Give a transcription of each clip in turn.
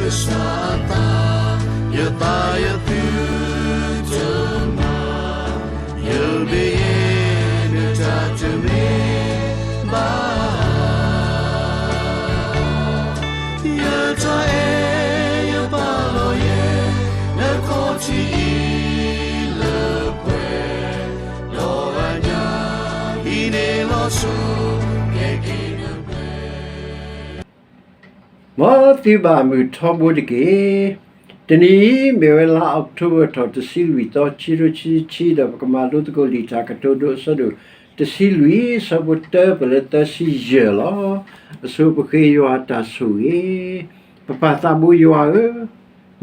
ကစၢ်အသး, ယသးယသုတမၤ, ယဘၣ်ယဲနတၢ်တမ့ၢ် ဘၣ် ယတၢ်အဲၣ်ယပာ်လီၤယဲ နခီၣ်ထံးအံၤလၢပှဲၤ, ဒီးအညၣ်အံၤန့ၣ်လီၤစိၤ ကဲက့ၤနပှဲၤ မ်သုဘၣ်မုာ်ထီဘိတက့ၢ်. တနံၤအံၤ မ့ၢ်ဝဲလါအီးကထိဘၢၣ်ထီၣ်တဆံလွံၢ်သီ ခံကထိခံဆံခံ ဒီးပကမၤလိသကိးလံာ်တၢ်ကတိၤဒိ အဆၢဒိၣ်တဆံလွံၢ် အဆၢဖိတၢပၢၢ်လၢသၢဆံယဲၢ်လီၤ. အဆိပဃ့ယွၤအတၢ်ဆိၣ်ဂ့ၤ, ပပၢ်သးဘိယွၤဧၢ,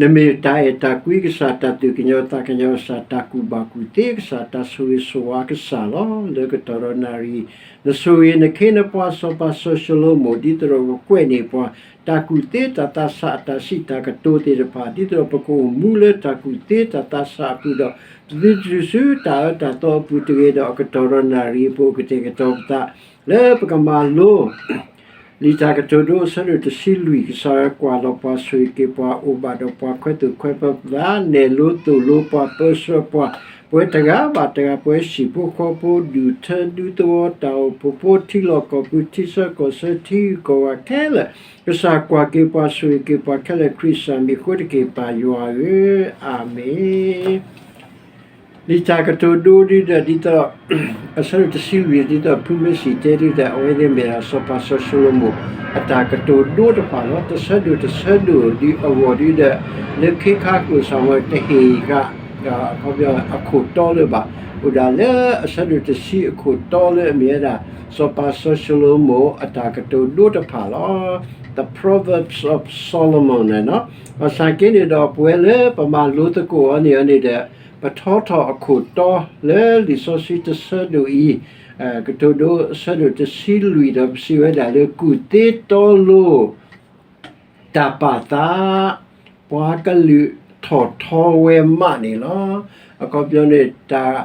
နမ့ၢ်တၢ်အဲၣ်တၢ်ကွံကစၢ်, တၢ်သူၣ်ကညီၤသးကညီၤကစၢ်, တၢ်ကူၣ်ဘၣ်ကူၣ်သ့ကစၢ်, တၢ်ဆိၣ်ဂ့ၤဆိၣ်ဝါကစၢ်လီၤ. လၢကတီၢ်ဒီးနၣ်ရံၣ် နဆိၣ်ဂ့ၤနခ့နပှၤစီၤပၤစီၤၡလိၤမိၣ် ဒ်သိးဒီးကကွဲးန့ၢ်ပှၤ တၢ်ကူၣ်သ့တၢ်သးဆးအတၢ်စံးတၢ်ကတိၤသ့ၣ်တဖၣ် ဒ်သိးဒီးပကအိၣ်မူလၢတၢ်ကူၣ်သ့တၢ်သးဆးအပူၤဒီး ပသုတတုၤဆူတၢ်အၢတၢ်သီအပူၤတဂ့ၤဒီး အကတီၢ်ဒီးနၣ်ရံၣ်အပူၤ ကတဲာ်ကတီၤပသး လၢပကမၤလိ လံာ်တၢ်ကတိၤဒိ အဆၢဒိၣ်တဆံလွံၢ် ကစၢ်ယွၤကွၢ်လီၤပှၤ ဆိၣ်ဂ့ၤက့ၤပှၤ အိၣ်ဘၣ်ဒီးပှၤ ခွဲးသူၣ်ခွဲးဖးပသး နဲၣ်လိသိၣ်လိပှၤ ပၢဆှၢပှၤ ပှၤတဂၤဘၣ်တဂၤ ပှၤဟံၣ်ဖိဃီဖိ ဒူၣ်ထၢဒူသဝီ တၢ်အိၣ်ဖှိၣ်ဖိ ထံလီၢ်ကီၢ်ပူၤ ထံဆၢကီၢ်ဆၢ ထံဂုၤကီၢ်ဂၤခဲလၢာ် ကစၢ်ကွၢ်က့ၤပှၤ ဆိၣ်ဂ့ၤက့ၤပှၤခဲလၢာ် ခရံာ်စၢ်မံၤအဃိတက့ၢ် ပၢ်ယွၤဧၢ, အၤမ့ၣ်. လံာ်တၢ်ကတိၤဒိဒ်ဒီး ဒ်သိး အဆၢဒိၣ်တဆံလွံၢ် ဒ်သိးဖုမ့ၢ်စံၣ်တဲဒ်ဒီး အဝဲန့ၣ်မ့ၢ်ဒၣ်စီၤပၤစီၤၡလိၤမိၣ် အတၢ်ကတိၤဒိတဖၣ်လီၤ. တဆၢဒိၣ်တဆၢဒိၣ်ဒ်အဂီၢ်ဒ်ဒီး လၢခ့ခါကျိၣ်စ့ၣ်မ့ၢ်တဟ့ၣ်ဃာ် အခီပညီအခိၣ်တီလၢၤဘၣ်. အိၣ်ဒၣ်လၢအဆၢဒိၣ်တဆံအခိၣ်တီလၢအမ့ၢ်ဝဲဒၣ် စီၤပၤစီၤၡလိၤမိၣ်အတၢ်ကတိၤဒိတဖၣ်လီၤ. The Proverbs of Solomon န့ၣ်လီၤ. ဘၣ်ဆၣ်က့န့ၣ်ဒီး ပဝဲလၢပမၤလိသကိးအီၤန့ၣ်န့ၣ်ဒီး ပထီထီၣ်အခိၣ်တီလၢလံာ်စီဆှံတဆၢဒိၣ်အံၤ ကတိၤဒိအဆၢဒိၣ်တဆံလွံၢ်ဒီး ပစံးဝဲဒၣ်လၢကူၣ်သ့တီလိ တၢ်ပာ်သး ပှၤကလုာ်ထီၣ်ထီဝဲမးန့ၣ်လီၤ. အခီပညီန့ၣ် တၢ်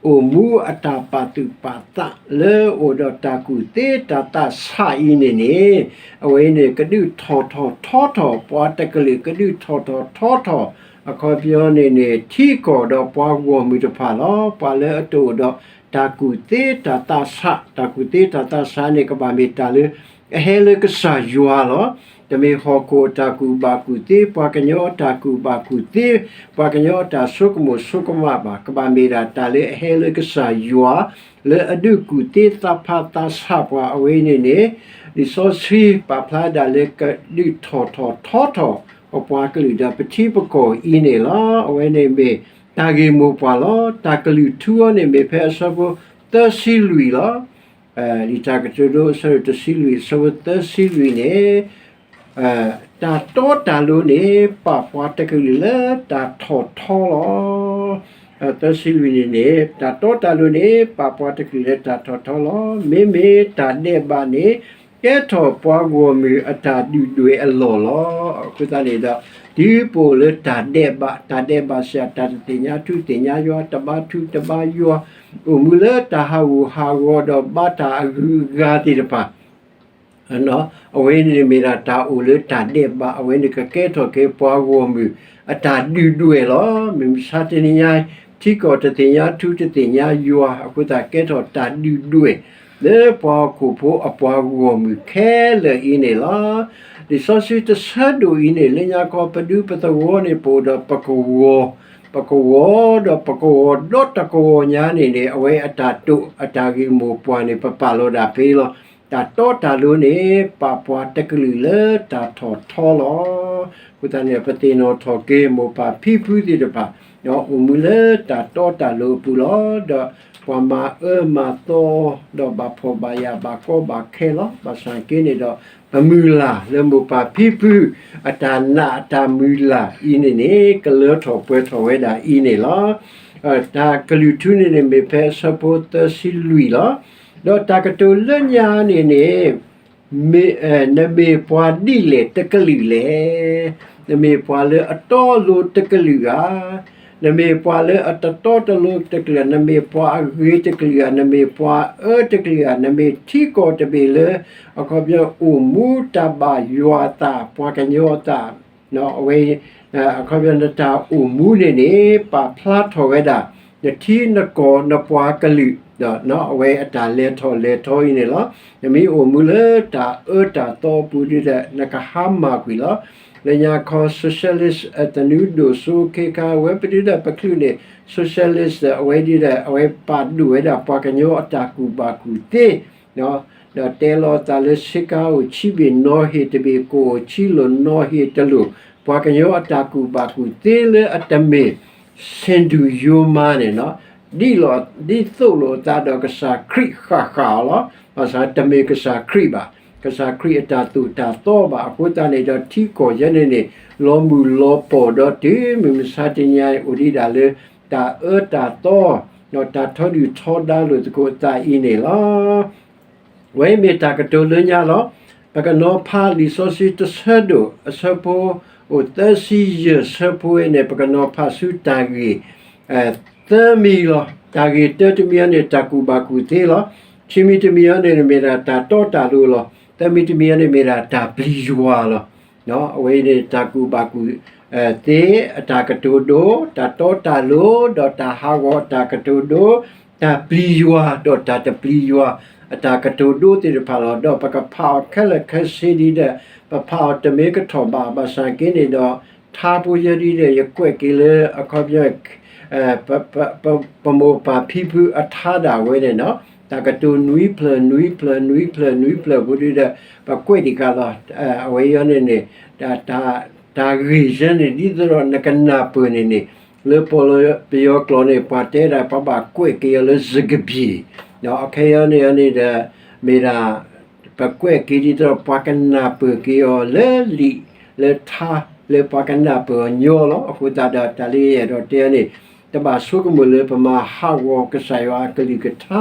အိၣ်မူအတၢ်ပာ်သူၣ်ပာ်သးလၢအိၣ်ဒီးတၢ်ကူၣ်သ့တၢ်သးဆးအံၤန့ၣ်န့ၣ် အဝဲန့ၣ်ကဒုးထီၣ်ထီၣ်ထီထီၣ် ပှၤတကလုာ်ကဒုးထီၣ်ထီၣ်ထီထီၣ် အခီပညီန့ၣ်န့ၣ် ထံကီၢ်ဒီးပှၤဂီၢ်မုၢ်တဖၣ်လီၤ. ပှၤလၢအတအိၣ်ဒီးတၢ်ကူၣ်သ့တၢ်သးဆး တၢ်ကူၣ်သ့တၢ်သးဆးန့ၣ် ကဘၣ်မ့ၢ်တၢ်လၢ အဟဲလၢကစၢ်ယွၤလီၤ. တမ့ၢ်ဟီၣ်ခိၣ်အတၢ်ကူၣ်ဘၣ်ကူၣ်သ့ ပှၤကညီအတၢ်ကူၣ်ဘၣ်ကူၣ်သ့ ပှၤကညီအတၢ်ဆိကမိၣ်ဆိကမးဘၣ်. ကဘၣ်မ့ၢ်ဒၣ်တၢ်လၢအဟဲလၢကစၢ်ယွၤ လၢအဒုးကူၣ်သ့သးဖးသးဆးပှၤအဝဲန့ၣ်န့ၣ် လံာ်စီဆှံပာ်ဖျါဒၣ်လၢကဒုးထီၣ်ထီၣ်ထီထီၣ် ပပှၤကလုာ်ဒီးပထံပကီၢ်အံၤန့ၣ်လီၤ. အဝဲန့ၣ်မ့ၢ်တၢ်ဂ့ၢ်မိၢ်ပှၢ်လီၤ. တၢ်ကလုၢ်ထူအီၤန့ၣ်မ့ၢ်ဖဲအဆၢဖိသၢဆံလွံၢ်လီၤ. လံာ်တၢ်ကတိၤဒိအဆၢဒိၣ်တဆံလွံၢ် အဆၢဖိသၢဆံလွံၢ်န့ၣ် တၢ်တီတၢ်လိၤန့ၣ် ပာ်ပှၤတကလုာ်လၢတၢ်ထီၣ်ထီလီၤ. သၢဆံလွံၢ်န့ၣ်န့ၣ် တၢ်တီတၢ်လိၤန့ၣ် ပာ်ပှၤတကလုာ်လၢတၢ်ထီၣ်ထီလီၤ. မ့မ့ၢ်တၢ်ဒဲးဘးန့ၣ် ကဲထီၣ်ပှၤဂီၢ်မုၢ်အတၢ်ဒုၣ်ဒွဲၣ်အလီၢ်လီၤ. အဃိသတးန့ၣ်ဒီး တုၤပအိၣ်လၢတၢ်ဒဲးဘး တၢ်ဒဲးဘးစ့ၢ် တၢ်တသ့ၣ်ညါထူသ့ၣ်ညါယွၤ တဘါထူတဘါယွၤ အိၣ်မူလၢတၢ်ဟးဂူာ်ဟးဂီၤဒီးဘါတၢ်အဂုၤအဂၤသ့ၣ်တဖၣ် အဝဲန့ၣ်မ့ၢ်ဒၣ်တၢ်အိၣ်လၢတၢ်ဒဲးဘး အဝဲန့ၣ်ကကဲထီၣ်က့ၤပှၤဂီၢ်မုၢ်အတၢ်ဒုၣ်ဒွဲၣ်လီၤ. မုၢ်မဆါတနံၤညါ ထံကီၢ်တသ့ၣ်ညါထူတသ့ၣ်ညါယွၤ အဃိသတးကဲထီၣ်တၢ်ဒုၣ်ဒွဲၣ် လၢပှၤဟီၣ်ခိၣ်ဖိအပှၤဂီၢ်မုၢ်ခဲလၢာ်အံၤန့ၣ်လီၤ. လံာ်စီဆှံတဆၢဒိၣ်အံၤန့ၣ် လၢညါခီပဒူပသဝီန့ၣ် ပအိၣ်ဒီးပကဝီၤ ပကဝီၤဒီးပကဝီၤဒီတကဝီၤညါန့ၣ်န့ၣ် အဝဲအတၢ်တိာ်အတၢ်ဂ့ၢ်မိၢ်ပှၢ်န့ၣ် ပပာ်လီၤဒၣ်ဖဲလီၤ. တၢ်တီတၢ်လိၤန့ၣ် ပာ်ပှၤတကလုာ်လၢတၢ်ထီၣ်ထီလီၤ. အဃိသတးန့ၣ် ပသ့ၣ်နီၣ်ထီၣ်က့ၤမိၢ်ပၢ်ဖံဖုသ့ၣ်တဖၣ် အိၣ်မူလၢတၢ်တီတၢ်လိၤအပူၤလီၤ. ဒီးပှၤမၤအၢမၤသီ ဒီးဘၣ်ဖှီၣ်ဘၣ်ယာ်ဘၣ်ကီဘၣ်ခဲလီၤ. ဘၣ်ဆၣ်က့န့ၣ်ဒီး ပမုၢ်လၢ်လၢမိၢ်ပၢ်ဖံဖု အတၢ်နာ်အတၢ်မုၢ်လၢ်အံၤန့ၣ်န့ၣ် ကလၢထီၣ်ပှဲၤထီၣ်ဝဲဒၣ်အံၤန့ၣ်လီၤ. တၢ်ကလုၢ်ထူန့ၣ်န့ၣ် မ့ၢ်ဖဲအဆၢဖိသၢဆံလွံၢ်လီၤ. ဒီးတၢ်ကတိၤလၢညါန့ၣ်န့ၣ် မ့ၢ်, နမ့ၢ်ပှၤဒ်လဲၣ်တကလုာ်လဲၣ်. နမ့ၢ်ပှၤလၢအတီအလိၤတကလုာ်ဧါ. နမ့ၢ်ပှၤလၢအတတီတလိၤတကလုာ်ဧါ. နမ့ၢ်ပှၤအဂ့ၤတကလုာ်ဧါ. နမ့ၢ်ပှၤအၢတကလုာ်ဧါ. နမ့ၢ်ထံကီၢ်တဘ့ၣ်လၢ အခီပညီအိၣ်မူတၢ်ဘၣ်ယွၤအသး ပှၤကညီအသး အဝဲ အခီပညီ နတၢ်အိၣ်မူန့ၣ်န့ၣ် ပာ်ဖျါထီၣ်ဝဲဒၣ် နထံနကီၢ်နပှၤကလုာ် ဒီးအဝဲအတၢ်လဲၤထီၣ်လဲၤထီအံၤန့ၣ်လီၤ. နမ့ၢ်အိၣ်မူလၢတၢ်အၢတၢ်သီအပူၤဒ်ဒီး နကဟါမၢ်ကွံာ်လီၤ. လၢညါခီ socialist သနူဒိၣ်စိခ့ခါ အဝဲပဒုးဒီးပချုးန့ၣ် socialist အဝဲဒ်ဒီး အဝဲပာ်ဒိၣ်ဝဲဒၣ်ပှၤကညီအတၢ်ကူၣ်ဘၣ်ကူၣ်သ့ ဒီးတဲလီၤအသးလၢ ဆ့ကၤအိၣ်ဆံဘ့ၣ်နီၢ်ဟ့ၣ်တဘ့ၣ်, ကိၣ်အိၣ်ဆံလိာ်နီၢ်ဟ့ၣ်တလိာ်, ပှၤကညီအတၢ်ကူၣ်ဘၣ်ကူၣ်သ့လၢအတမ့ၢ် ဆ့ၣ်ဒူၣ်ယိၤမၤန့ၣ် ဒ်သိးလိာ်အသးဒီးကစၢ်ခရံာ်ဃၣ်ဃၣ်အီၤလီၤ. ဘၣ်ဆၣ်တမ့ၢ်ကစၢ်ခရံာ်ဘၣ်, ကစၢ်ခရံာ်အတၢ်သိၣ်တၢ်သီဘၣ်. အဃိသတးန့ၣ်ဒီး ထံကီၢ်ယဲန့ၣ်န့ၣ် လီၤမုၢ်လီၤပှီၢ်ဒီးတုၤမုၢ်မဆါတနံၤအံၤ အိၣ်ဒံးဒၣ်လၢ တၢ်အၢတၢ်သီ ဒီးတၢ်ထီဒုၣ်ထီဒါလိာ်သကိးအသးအံၤန့ၣ်လီၤ. ဝဲအံၤမ့ၢ်တၢ်ကတိၤလၢညါလီၤ. ပကနီၤဖးလံာ်စီဆှံတဆၢဒိၣ် အဆၢဖိအိၣ်သၢဆံယဲၢ်ဆၢဖိဝဲန့ၣ် ပကနီၤဖးဆူတၢ်ဂ့ၢ် သၢမံၤလီၤ. တၢ်ဂ့ၢ်တၢတမံၤအံၤန့ၣ် တၢ်ကူၣ်ဘၣ်ကူၣ်သ့လီၤ. ခံမံၤတမံၤအံၤန့ၣ် မ့ၢ်ဒၣ်တၢ်တီတၢ်လိၤလီၤ. သၢမံၤတမံၤအံၤန့ၣ် မ့ၢ်ဒၣ်တၢ်ပျံၤယွၤလီၤ. အဝဲအံၤန့ၣ် တၢ်ကူၣ်ဘၣ်ကူၣ်သ့ အတၢ်ကတိၤဒိ တၢ်တီတၢ်လိၤ ဒီးတၢ်ဟးဂီၤအတၢ်ကတိၤဒိ, တၢ်ပျံၤယွၤ ဒီးတၢ်တပျံၤယွၤ အတၢ်ကတိၤဒိသ့ၣ်တဖၣ်လီၤ. ဒီးပကဖးအီၤခဲလၢာ်ခဲဆ့ဒ်ဒီး ပဖးအီၤတမ့ၢ်ကထီၣ်ဘၣ် ဘၣ်ဆၣ်က့န့ၣ်ဒီး ထါဖိယဲဒ်ဒီး ယကွဲးက့ၤလၢအခီပညီ ပမိၢ်ပၢ်ဖံဖုအထါဒၣ်ဝဲန့ၣ်နီၤ, တၢ်ကတိၤနွံဖျၢၣ်နွံဖျၢၣ်နွံဖျၢၣ်နွံဖျၢၣ်ဖိဒ်ဒီး ပကွဲးတံၢ်ဃာ်လီၤ. အဝဲအံၤန့ၣ်န့ၣ် တၢ်ဂ့ၢ်ယဲန့ၣ် ဒ်သိးဒီးနကနၢ်ပၢၢ်န့ၣ်န့ၣ် လၢပှၤလၢပယီၤကျိာ်န့ၣ် ပှၤတဲဒၣ် ပှၤဘၣ်ကွဲးက့ၤအီၤလၢစကဘံၣ်, ဒီးအခဲအံၤန့ၣ်န့ၣ်ဒီး မ့ၢ်ဒၣ် ပကွဲးက့ၤဒ်သိးဒီး ပှၤကနၢ်ပၢၢ်က့ၤအီၤလၢလံာ် လၢထါ လၢပှၤကနၢ်ပၢၢ်အီၤညီလီၤ. အဃိသတးဒီး တၢ်လၢယအဲၣ်ဒိးတဲန့ၣ် တဘၣ်ဆိကမိၣ်လၢပမၤဟးဂီၤကစၢ်ယွၤအကလုၢ်ကထါ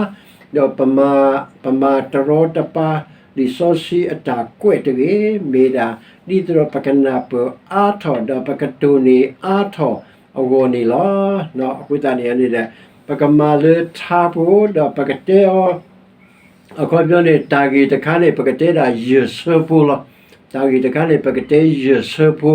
ဒီးပမၤ ပမၤတရီတပါ လံာ်စီဆှံအတၢ်ကွဲးတဂ့ၤ, မ့ၢ်ဒၣ်ဒ်သိးဒီးပကနၢ်ပၢၢ်အါထီၣ် ဒီးပကတိၢ်န့ၢ်အါထီၣ်အဂီၢ်န့ၣ်လီၤ. အဃိသတးန့ၣ်န့ၣ်ဒီး ပကမၤလၢထါဖိ ဒီးပကတဲအီၤ အခီပညီန့ၣ် တၢ်ဂ့ၢ်တခါန့ၣ် ပကတဲဒၣ်ယဲၢ်ဆၢဖိလီၤ. တၢ်ဂ့ၢ်တခါန့ၣ် ပကတဲယဲၢ်ဆၢဖိ,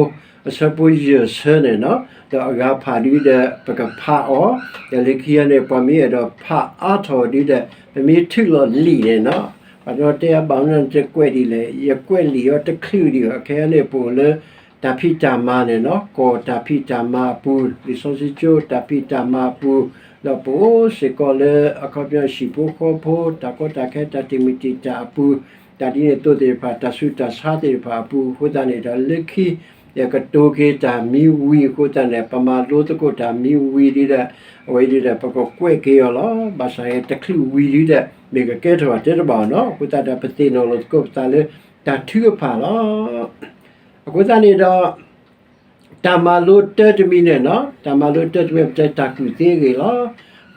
အဆၢဖိယဲၢ်ဆၢန့ၣ်နီၤ, ဒီးအဂၤဖးဒ်ဒီး ပကဖးအီၤ, ဒီးလၢခံန့ၣ် ပှၤမ့ၢ်အဲၣ်ဒိးဖးအါထီၣ်ဒ်ဒီး ပမ့ၢ်ထုးလီၤလံာ်န့ၣ်နီၤ, ပှၤဒီးတဲအဘၣ်မနုၤတကွဲးဒ်လဲၣ်, ယကွဲးလံာ်အီၤတချုးဒံးဘၣ်, ခဲအံၤန့ၣ် ပအိၣ်လၢ တၢ်ဖံးတၢ်မၤန့ၣ်နီၤ, ကီၢ်တၢ်ဖံးတၢ်မၤအပူၤ, လံာ်စီဆှံကၠိတၢ်ဖံးတၢ်မၤအပူၤ, ဒီးပအိၣ်စ့ၢ်ကီးလၢအခီပညီဟံၣ်ဖိဃီဖိ တၢ်ကီတၢ်ခဲ တၢ်တံာ်မုၢ်တံာ်တာ်အပူၤ, တၢ်ဒ်န့ၣ်အသိးသ့ၣ်တဖၣ် တၢ်ဆူးတၢ်ဆါသ့ၣ်တဖၣ်အပူၤ, အဃိသတးန့ၣ်ဒီးလၢခံ ယကတိၤက့ၤတၢ်မံဝံၤအဃိသတးန့ၣ် ပမၤလိသကိးတၢ်မံဝံၤဒ်ဒီး အဝဲဒ်ဒီး ပကကွဲးက့ၤအီၤလီၤ. ဘၣ်ဆၣ်ယဲတချုးဝံၤဒ်ဒီး မ့ၢ်ကကဲထီၣ်ဘၣ်တဲတဘၣ်အီၤနီၤ, အဃိသတးဒီးပသ့ၣ်နီၣ်လိာ်သကိးပသးလၢတၢ်ထုကဖၣ်လီၤ. အဃိသတးန့ၣ်ဒီး တၢ်မၤလိတၢတမံၤန့ၣ်နီၤ, တၢ်မၤလိတၢတမံၤ ပတဲတၢ်ကူၣ်သ့အဂ့ၢ်လီၤ.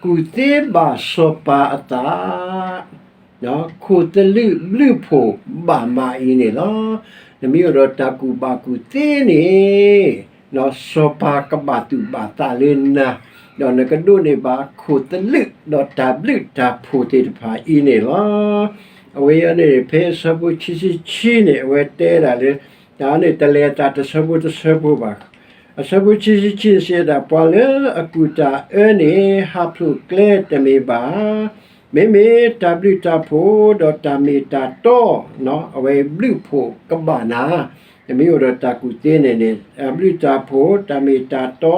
ကူၣ်သ့ဘၣ်စီၤပၤအသး, ခိၣ်သလုးဘျုးဖှိၣ်ဘၣ်မးအံၤန့ၣ်လီၤ. နမ့ၢ်အိၣ်ဒီးတၢ်ကူၣ်ဘၣ်ကူၣ်သ့န့ၣ် စီၤပၤကဘၣ်သူၣ်ဘၣ်သးလၢနၤ, ဒီးနကဒိးန့ၢ်ဘၣ်ခိၣ်သလုး ဒီးတၢ်ဘျုးတၢ်ဖှိၣ်သ့ၣ်တဖၣ်အံၤန့ၣ်လီၤ. အဝဲအံၤန့ၣ် ဖဲအဆၢဖိခံဆံခံန့ၣ် အဝဲတဲဒၣ်လၢ တၢ်န့ၣ် တလဲၤအသးတဆၢဖိတဆၢဖိဘၣ်. အဆၢဖိခံဆံခံန့ၣ် စံးဝဲဒၣ် ပှၤလၢအကူၣ်တၢ်အၢန့ၣ် ဟးဖျိးကျဲတမ့ၢ်ဘၣ်. မ့မ့ၢ်တၢ်ဘျုးတၢ်ဖှိၣ် ဒီးတၢ်မ့ၢ်တၢ်တီ အဝဲဘျုးဖှိၣ်ကဘၣ်နၤ, နမ့ၢ်အိၣ်ဒီးတၢ်ကူၣ်သ့န့ၣ်န့ၣ် တၢ်ဘျုးတၢ်ဖှိၣ် တၢ်မ့ၢ်တၢ်တီ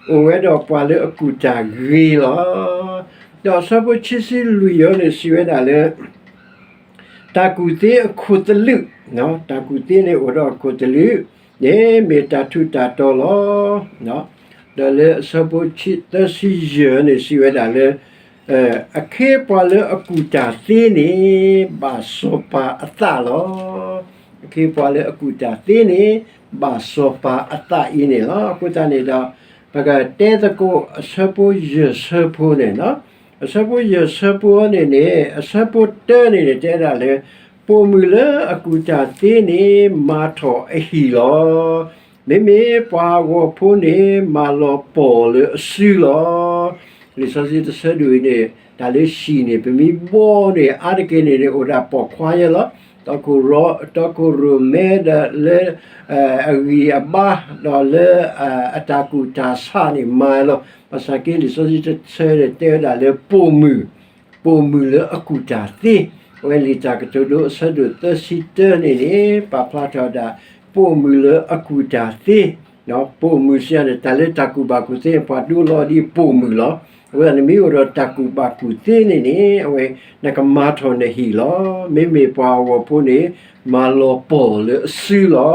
အိၣ်ဝဲဒီးပှၤလၢအကူၣ်တၢ်ဂ့ၤလီၤ. ဒီးအဆၢဖိခံဆံလွံၢ်အံၤန့ၣ် စံးဝဲဒၣ်လၢ တၢ်ကူၣ်သ့အခိၣ်သလုး, တၢ်ကူၣ်သ့န့ၣ်အိၣ်ဒီးအခိၣ်သလုး န့ၣ်မ့ၢ်တၢ်ထူးတၢ်တီၤလီၤ. ဒီးလၢအဆၢဖိသၢဆံယဲၢ်န့ၣ် စံးဝဲဒၣ်လၢ အခ့အပှၤလၢအကူၣ်တၢ်သ့န့ၣ် ဘၣ်စီၤပၤအသးလီၤ. အခ့အပှၤလၢအကူၣ်တၢ်သ့န့ၣ် ဘၣ်စီၤပၤအသးအံၤန့ၣ်လီၤ. အဃိသတးန့ၣ်ဒီး ပကတဲသကိးအဆၢဖိယဲၢ်ဆၢဖိန့ၣ်လီၤ. အဆၢဖိယဲၢ်ဆၢဖိန့ၣ်န့ၣ် အဆၢဖိတၢန့ၣ်န့ၣ် တဲဒၣ်လၢ ပိာ်မုၣ်လၢအကူၣ်တၢ်သ့န့ၣ် မၤထီၣ်အဟံၣ်လီၤ. မ့မ့ၢ်ပှၤဟးဂီၤဖိန့ၣ် မၤလီၤပီၢ်လၢအစုလီၤ. လံာ်စီဆှံတဆၢဒိၣ်အံၤန့ၣ် တၢ်လၢဟံၣ်န့ၣ် ပမ့ၢ်ဘီန့ၣ် အါတက့ၢ်န့ၣ်န့ၣ် အိၣ်ဒၣ်ပိာ်ခွါယဲလီၤ. တီခိၣ်ရိၣ်မဲဒီးလၢ အဂံၢ်အဘါ ဒီးလၢ အတၢ်ကူၣ်တၢ်ဆးန့ၣ်မၤလီၤ. ဘၣ်ဆၣ်က့လံာ်စီဆှံတဆၢဒီးတဲဝဲဒၣ်လၢပိာ်မုၣ်, ပိာ်မုၣ်လၢအကူၣ်တၢ်သ့, အဝဲလံာ်တၢ်ကတိၤဒိအဆၢဒိၣ်သၢဆံတၢန့ၣ်န့ၣ် ပာ်ဖျါထီၣ်ဝဲဒၣ် ပိာ်မုၣ်လၢအကူၣ်တၢ်သ့, ပိာ်မုၣ်စံးယၤန့ၣ် တၢ်လၢတၢ်ကူၣ်ဘၣ်ကူၣ်သ့န့ၣ် ပှၤဒိလီၤဒ်ပိာ်မုၣ်လီၤ. အဝဲဒၣ်နမ့ၢ်အိၣ်ဒီးတၢ်ကူၣ်ဘၣ်ကူၣ်သ့န့ၣ်န့ၣ် အဝဲနကမၤထီၣ်နဟံၣ်လီၤ. မ့မ့ၢ်ပှၤဟးဂီၤဖိန့ၣ် မၤလီၤပီၢ်လၢအစုလီၤ.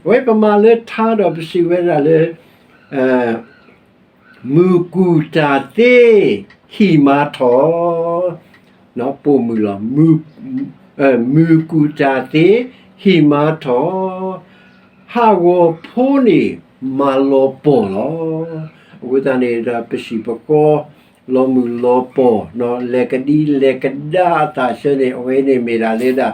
အဝဲပမၤလၢထါဒီးပစံးဝဲဒၣ်လၢ မုၢ်ကူၣ်တၢ်သ့ ဟံၣ်မၤထီၣ်, ပိာ်မုၣ်လီၤ. မုၢ်ကူၣ်တၢ်သ့ ဟံၣ်မၤထီၣ်, ဟးဂီၤဖိန့ၣ် မၤလီၤပီၢ်လီၤ. အဃိသတးန့ၣ်ဒီး ပစံၣ်ပဃီ လီၤမုၢ်လီၤပီၢ် လဲၤကဒံလဲၤကဒါအသးဆၢန့ၣ် အဝဲန့ၣ်မ့ၢ်ဒၣ်လၢဒၣ်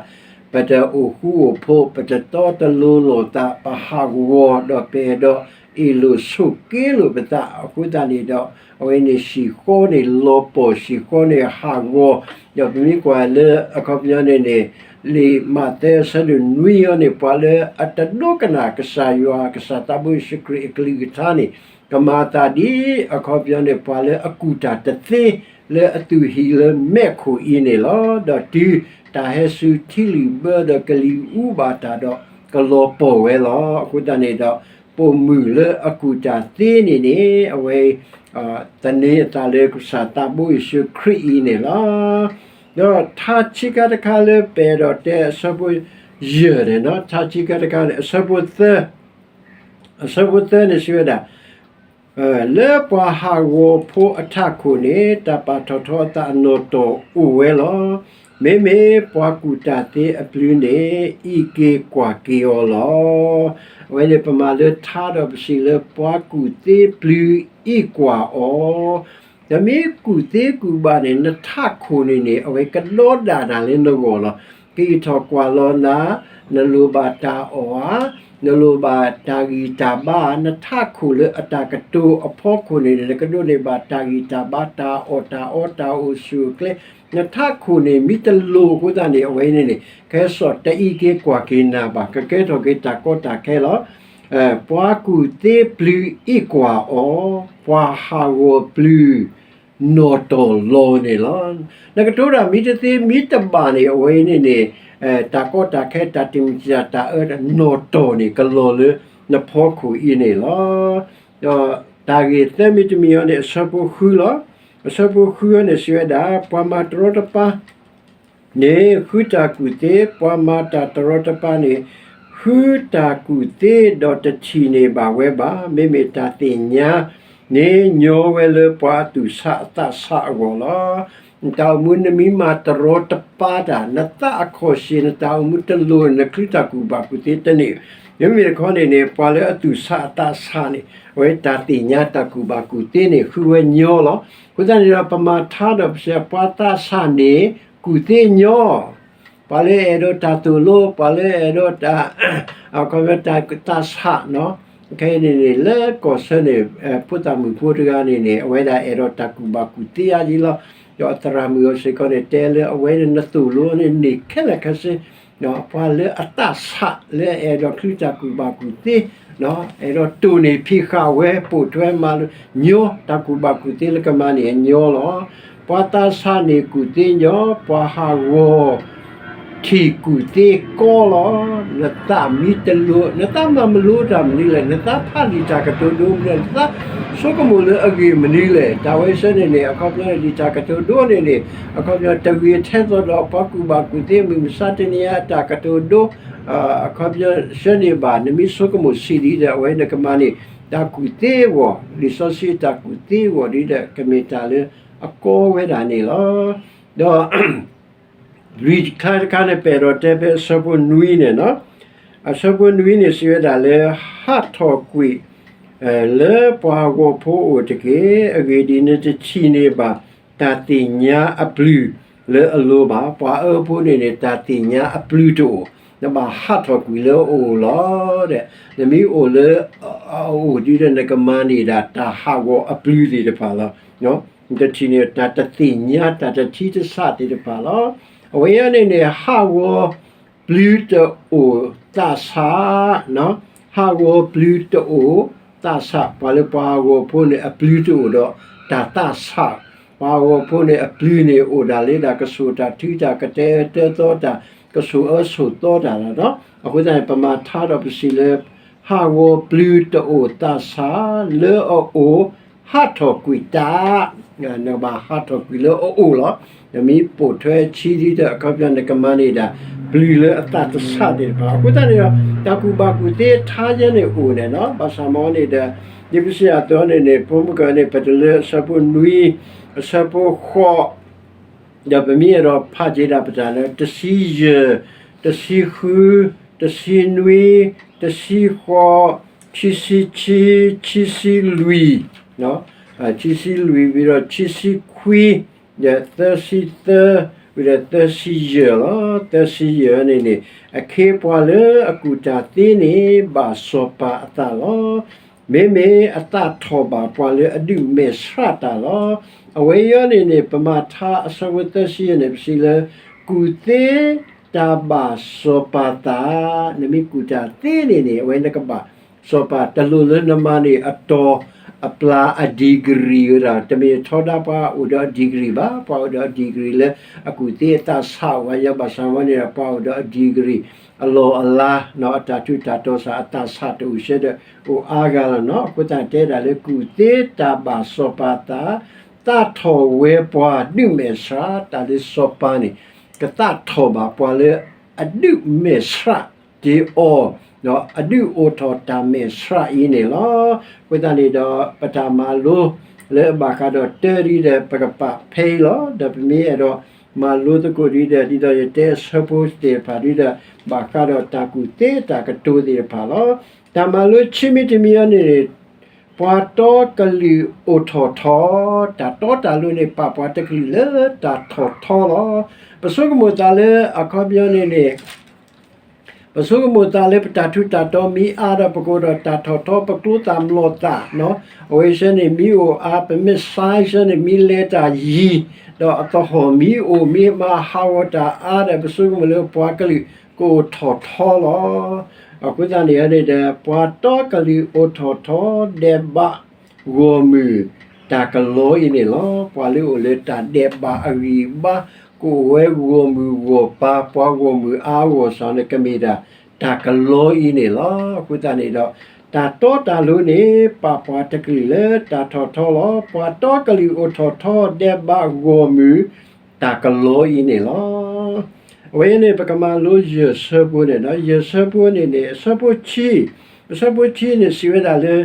ပတအိၣ်ဃူအိၣ်ဖိး ပတတီတလိၤလိာ်သး ပဟးဂီၤဒီးပအဲၣ်ဒိးအ့ၣ်လိာ်ဆိးက့လိာ်ပသး အဃိသတးန့ၣ်ဒီး အဝဲန့ၣ်စံၣ်ဃီန့ၣ်လီၤပီၢ် စံၣ်ဃီန့ၣ်ဟးဂီၤ, ဒီးပမ့ၢ်ကွၢ်လၢအခီပညီန့ၣ်န့ၣ် လံာ်မးသဲအဆၢဒိၣ်နွံအံၤန့ၣ် ပှၤလၢအတဒိကနၣ်ကစၢ်ယွၤ ကစၢ်သးဘိယ့ၣ်ၡူးခရံာ်အကလုၢ်ကထါန့ၣ် ကမၤအသးဒ်အခီပညီန့ၣ် ပှၤလၢအကူၣ်တၢ်တသ့ လၢအသူၣ်ဟံၣ်လၢမဲးခိၣ်အံၤန့ၣ်လီၤ. ဒီးတုၤတၢ်ဟဲစူၤထံလုၢ်ဘၢဒီးကလံၤအူဘၣ်တၢ်ဒီး ကလီၤပီၢ်ဝဲလီၤ. အဃိသတးန့ၣ်ဒီး ပိာ်မုၣ်လၢအကူၣ်တၢ်သ့န့ၣ်န့ၣ် အဝဲ သန့ၤအသးလၢကစၢ်သးဘိယ့ၣ်ၡူးခရံာ်အံၤန့ၣ်လီၤ. ဒီးထါဆံးခါတခါလၢပအဲၣ်ဒိးတဲအဆၢဖိယဲၢ်န့ၣ် ထါဆံးခါတခါန့ၣ် အဆၢဖိသၢ အဆၢဖိသၢန့ၣ်စံးဝဲဒၣ် လၢပှၤဟးဂီၤဖိအထးခိၣ်န့ၣ် တၢ်ပာ်ထီၣ်ထီအသးအနီၢ်တီၢ်အိၣ်ဝဲလီၤ. မ့မ့ၢ်ပှၤကူၣ်တၢ်သ့အပျုၤန့ၣ် အံးက့ၤကွၢ်က့ၤအီၤလီၤ. အဝဲန့ၣ်ပမၤလၢထါဒီးပစံးလၢပှၤကူၣ်သ့ပျုၤအံးကွၢ်အီၤ နမ့ၢ်ကူၣ်သ့ကူၣ်ဘၣ်န့ၣ် နထးခိၣ်န့ၣ်န့ၣ် အဝဲကဒီဒၣ်နၤလၢနဂီၢ်လီၤ. ကအံးထီၣ်ကွၢ်လီၤနၤ, နလိၣ်ဘၣ်တၢ်အီၣ်ဧါ, နလိၣ်ဘၣ်တၢ်ဂံၢ်တၢ်ဘါ, နထးခိၣ်လၢအတၢ်ကတိၤအဖီခိၣ်န့ၣ် နကဒိးန့ၢ်ဘၣ်တၢ်ဂံၢ်တၢ်ဘါ တၢ်အီၣ်တၢ်အီတၢ်အိၣ်ဆူၣ်အိၣ်ချ့, နထးခိၣ်န့ၣ်မ့ၢ်တလိၣ်အဃိသတးန့ၣ် အဝဲန့ၣ်န့ၣ် ကဟဲစိာ်တအံးက့ၤကွၢ်က့ၤနၤဘၣ် ကကဲထီၣ်က့ၤတၢ်ကီတၢ်ခဲလီၤ. ပှၤကူၣ်သ့ပျုၤအံးကွၢ်အီၤ, ပှၤဟးဂီၤပျုၤ နီၢ်တီၢ်လီၤန့ၣ်လီၤ. နကတိၤတၢ်မ့ၢ်တသ့မ့ၢ်တဘၣ်န့ၣ် အဝဲန့ၣ်န့ၣ် တၢ်ကီတၢ်ခဲတၢ်တမံၤတၢ်တၢ်အၢ နီၢ်တီၢ်န့ၣ် ကလီၤလၢနဖီခိၣ်အံၤန့ၣ်လီၤ. ဒီးတၢ်ဂ့ၢ်သၢမံၤတမံၤအံၤန့ၣ် အဆၢဖိဃုလီၤ. အဆၢဖိဃုအံၤန့ၣ်စံးဝဲဒၣ် ပှၤမၤတရီတပါ န့ၣ် ဃုတၢ်ကူၣ်သ့, ပှၤမၤတၢ်တရီတပါန့ၣ် ဃုတၢ်ကူၣ်သ့ဒီးတထံၣ်န့ၢ်ဘၣ်ဝဲဘၣ်. မ့မ့ၢ်တၢ်သ့ၣ်ညါန့ၣ် ညီဝဲလၢပှၤအသူၣ်ဆးအသးဆးအဂီၢ်လီၤ. နတၢ်အိၣ်မူနမ့ၢ်မၤတရီတပါတၢ်, နသးအခီၣ်ဆ့ၣ် နတၢ်အိၣ်မူတလိၤ နချုးတၢ်ကူၣ်ဘၣ်ကူၣ်သ့တန့ၢ်. မ့မ့ၢ်တခီန့ၣ်န့ၣ် ပှၤလၢအသူၣ်ဆးအသးဆးန့ၣ် အဝဲတၢ်သ့ၣ်ညါတၢ်ကူၣ်ဘၣ်ကူၣ်သ့န့ၣ် ဃုဝဲညီလီၤ. အဃိသတးန့ၣ်ဒီး ပမၤထါဒီးပစံး ပှၤသးဆးန့ၣ် ကူၣ်သ့ညီ, ပှၤလၢအဲၣ်ဒိးတၢ်သိၣ်လိ, ပှၤလၢအဲၣ်ဒိးတၢ် အခီပညီတၢ်သးဆးနီၤ, ခဲအံၤန့ၣ်န့ၣ် လၢကီၢ်ဆၢန့ၣ် ဖိသၣ်မုၣ်ဖိတဂၤန့ၣ်န့ၣ် အဝဲဒၣ်အဲၣ်ဒိးတၢ်ကူၣ်ဘၣ်ကူၣ်သ့အါဒံးလီၤ. ဒီးအသရၣ်မုၣ်အီၤစ့ၢ်ကီးန့ၣ် တဲလၢအဝဲန့ၣ် နသိၣ်လိန့ၣ်န့ၢ်ခဲလၢာ်ခဲဆ့ ပှၤလၢအသးဆးလၢအအဲၣ်ဒိးချုးတၢ်ကူၣ်ဘၣ်ကူၣ်သ့ အဲၣ်ဒိးတိၢ်န့ၢ်ဖံးဃာ်ဝဲ ပိာ်ထွဲမၤလိညီ တၢ်ကူၣ်ဘၣ်ကူၣ်သ့လၢကမၤန့ၢ်အညီလီၤ. ပှၤသးဆးန့ၣ်ကူၣ်သ့ညီ, ပှၤဟးဂီၤ ထံၣ်ကူၣ်သ့ကီလီၤ. နသးမံတလိၤ, နသးမၤမလိတၢ်မနုၤလဲၣ်, နသးဖးလံာ်တၢ်ကတိၤဒိမနုၤလဲၣ်, နသးဆိကမိၣ်လၢအဂ့ၢ်မနုၤလဲၣ်. တၢ်ဝဲဆၢန့ၣ်န့ၣ် အခီပညီလံာ်တၢ်ကတိၤဒိန့ၣ်န့ၣ် အခီပညီတဂ့ၤထဲသိးဒီးပှၤကူၣ်ဘၣ်ကူၣ်သ့မုၢ်မဆါတနံၤအံၤအတၢ်ကတိၤဒိ အခီပညီဆၢန့ၣ်ဘၣ် နမ့ၢ်ဆိကမိၣ်ဆံးဒ်ဒီး အဝဲနကမၤန့ၢ် တၢ်ကူၣ်သ့အဂီၢ်, လံာ်စီဆှံတၢ်ကူၣ်သ့အဂီၢ်ဒ်ဒီး ကမ့ၢ်တၢ်လၢအကီဝဲဒၣ်န့ၣ်လီၤ. ဒီး လွံၢ်ခါတခါန့ၣ် ပအဲၣ်ဒိးတဲဖဲအဆၢဖိနွံန့ၣ်လီၤ. အဆၢဖိနွံန့ၣ် စံးဝဲဒၣ်လၢ ဟးထီၣ်ကွံာ် လၢပှၤဟးဂီၤဖိအအိၣ်တက့ၢ်. အဂ့ၢ်ဒ်အံၤ, နတထံၣ်န့ၢ်ဘၣ် တၢ်သ့ၣ်ညါအပျုၤလၢအလိၤဘၣ်. ပှၤအၢဖိန့ၣ်န့ၣ် တၢ်သ့ၣ်ညါအပျုၤတအိၣ်, နဘၣ်ဟးထီၣ်ကွံာ်လၢအအိၣ်လီၤ. နမ့ၢ်အိၣ်လၢအအိၣ်ဒ်ဒီး နကမၤန့ၢ်ဒၣ်တၢ်ဟးဂီၤအပျုၤသ့ၣ်တဖၣ်လီၤ. နတထံၣ်န့ၢ်တၢ်တသ့ၣ်ညါ တၢ်တထံတဆးသ့ၣ်တဖၣ်လီၤ. အဝဲအံၤန့ၣ်န့ၣ် ဟးဂီၤ ပျုၤတအိၣ်သးဆး, ဟးဂီၤပျုၤတအိၣ်သးဆး, ပှၤလၢပှၤဟးဂီၤဖိန့ၣ် အပျုၤတအိၣ်ဒီးတၢ်သးဆး, ပှၤဟးဂီၤဖိန့ၣ် အပျုၤန့ၣ်အိၣ်ဒၣ်လၢဒၣ်ကဆိၣ်တၢ်ထုတၢ် ကတဲအၢတဲသီတၢ် ကဆိၣ်အၢဆိၣ်သီတၢ်လီၤ. အဃိသတးန့ၣ် ပမၤထါဒီးပစံးလၢ ဟးဂီၤပျုၤတအိၣ်သးဆး လၢအအိၣ် ဟးထီၣ်ကွံာ်တၢ်, နကဘၣ်ဟးထီၣ်ကွံာ်လၢအအိၣ်လီၤ. နမ့ၢ်ပိာ်ထွဲဆံဒ်ဒီး အခီပညီနကမၤန့ၢ်ဒၣ် ပျုၤလၢအသးတဆးသ့ၣ်တဖၣ်. အဃိသတးန့ၣ်ဒီး တၢ်ကူၣ်ဘၣ်ကူၣ်သ့ထါယဲန့ၣ်အိၣ်န့ၣ်လီၤ. ဘၣ်ဆၣ်မ့ၢ်န့ၣ်ဒီး ဒ်ပစံးအသိးန့ၣ်န့ၣ် ဖိမုၣ်ကန့ၣ် ပတုၤလၢအဆၢဖိနွံ, အဆၢဖိဃိး ဒီးပမ့ၢ်အဲၣ်ဒိးဖးက့ၤဒၣ်ပတၢ်လၢ တဆံယဲၢ်, တဆံဃု, တဆံနွံ, တဆံဃိး, ခံဆံခံ, ခံဆံလွံၢ်, ခံဆံလွံၢ်ဝံၤဒီး ခံဆံခွံ, ဒီးသၢဆံသၢ, ဝံၤဒီးသၢဆံယဲၢ်လီၤ. သၢဆံယဲၢ်န့ၣ်န့ၣ် အခ့ပှၤလၢအကူၣ်တၢ်သ့န့ၣ် ဘၣ်စီၤပၤအသးလီၤ. မ့မ့ၢ်အသးထီၣ်ဘၣ်ပှၤလၢအဒုးမဲာ်ဆှးတၢ်လီၤ. အဝဲအံၤန့ၣ်န့ၣ် ပမၤထါအဆၢဖိသၢဆံယဲၢ်န့ၣ် ပစံးလၢ ကူၣ်သ့တၢ်ဘၣ်စီၤပၤသး, နမ့ၢ်ကူၣ်တၢ်သ့န့ၣ်န့ၣ် အဝဲနကဘၣ်စီၤပၤ တလိၣ်လၢနမၤန့ၢ်အတီၤအပျၢ်အ degree ဝဲဒၣ်, တမ့ၢ်ထီဒါပှၤအိၣ်ဒီးအ degree ဘၣ်, ပှၤအိၣ်ဒီးအ degree လၢအကူၣ်သ့အသးဆးအိၣ်ဝဲ ယဘၣ်ဆၣ်ဝဲန့ၣ်ဒီး ပှၤအိၣ်ဒီးအ degree အလီၢ်အလၤ အတၢ်ထူးတၢ်တီၤစ့ၢ် အသးဆးတအိၣ်ဆဲဒီး အိၣ်အါဂၤလီၤနီၤ. အဃိသတးတဲဒၣ်လၢ ကူၣ်သ့တၢ်ဘၣ်စီၤပၤသး, သးထီၣ်ဝဲပှၤဒုးမဲာ်ဆှး, တၢ်လၢစီၤပၤန့ၣ် ကသးထီၣ်ဘၣ်ပှၤလၢအဒုးမဲာ်ဆှးတ့ၢ်အီၤ, အဒုးအိၣ်ထီၣ်တၢ်မဲာ်ဆှးအံၤန့ၣ်လီၤ. အဃိသတးန့ၣ်ဒီး ပတၢ်မၤလိလၢအဘၣ်ဃးဒီးတၢဒ်ဒီး ပကပာ်ဖဲအံၤလီၤ. ဒီးပမ့ၢ်အဲၣ်ဒိးမၤလိသကိးဒ်ဒီး ဒ်သိးယတဲအဆၢဖိသ့ၣ်တဖၣ်ဒ်ဒီး ဘၣ်ဃးဒီးတၢ်ကူၣ်သ့တၢ်ကတိၤသ့ၣ်တဖၣ်လီၤ. တၢ်မၤလိဆံမံၤတမံၤအံၤန့ၣ်န့ၣ် ပှၤတီကလုာ်အိၣ်ထီၣ်ထီ, တၢ်တီတၢ်လိၤန့ၣ် ပာ်ပှၤတကလုာ်လၢတၢ်ထီၣ်ထီလီၤ. ပဆိကမိၣ်သးလၢအခီပညီန့ၣ်န့ၣ် ပဆိကမိၣ်သးလၢပတၢ်ထူးတၢ်တီၤမ့ၢ်အါဒီး ပကအိၣ်ဒီးတၢ်ထီၣ်ထီ, ပကျိသၣ်မျိာ်သၣ်, အဝဲဆဲန့ၣ်မ့ၢ်အိၣ်အါ, ပမ့ၢ်ဆါဆဲန့ၣ် မ့ၢ်လဲၤတၢ်ယံၤ, ဒီးအသဟီၣ်မ့ၢ်အိၣ် မ့ၢ်မၤဟးဂီၤတၢ်အါဒီး ပဆိကမိၣ်လၢပှၤကလုာ်ကအိၣ်ထီၣ်ထီလီၤ. အဃိသတးန့ၣ်န့ၣ်ဒီး ပှၤတီကလုာ်အိၣ်ထီၣ်ထီ ဒဲးဘးဂီၢ်မုၢ်တၢ်ကလီအံၤန့ၣ်လီၤ. ပှၤလၢအိၣ်လၢတၢ်ဒဲးဘးအဂံၢ်အဘါ ကအိၣ်ဝဲဂီၢ်မုၢ်ဂီၢ်ပၤ ပှၤဂီၢ်မုၢ်အါဂီၢ်စ့ၢ်န့ၣ် ကမ့ၢ်ဒၣ်တၢ်ကလီအံၤန့ၣ်လီၤ. အဃိသတးန့ၣ်ဒီး တၢ်တီတၢ်လိၤန့ၣ် ပာ်ပှၤတကလုာ်လၢတၢ်ထီၣ်ထီလီၤ. ပှၤတီကလုာ်အိၣ်ထီၣ်ထီ ဒဲးဘးဂီၢ်မုၢ်တၢ်ကလီအံၤန့ၣ်လီၤ. အဝဲန့ၣ် ပကမၤလိယဲၢ်ဆၢဖိန့ၣ်ဒီး ယဲၢ်ဆၢဖိန့ၣ်န့ၣ် အဆၢဖိဆံ, အဆၢဖိဆံန့ၣ်စံးဝဲဒၣ်လၢ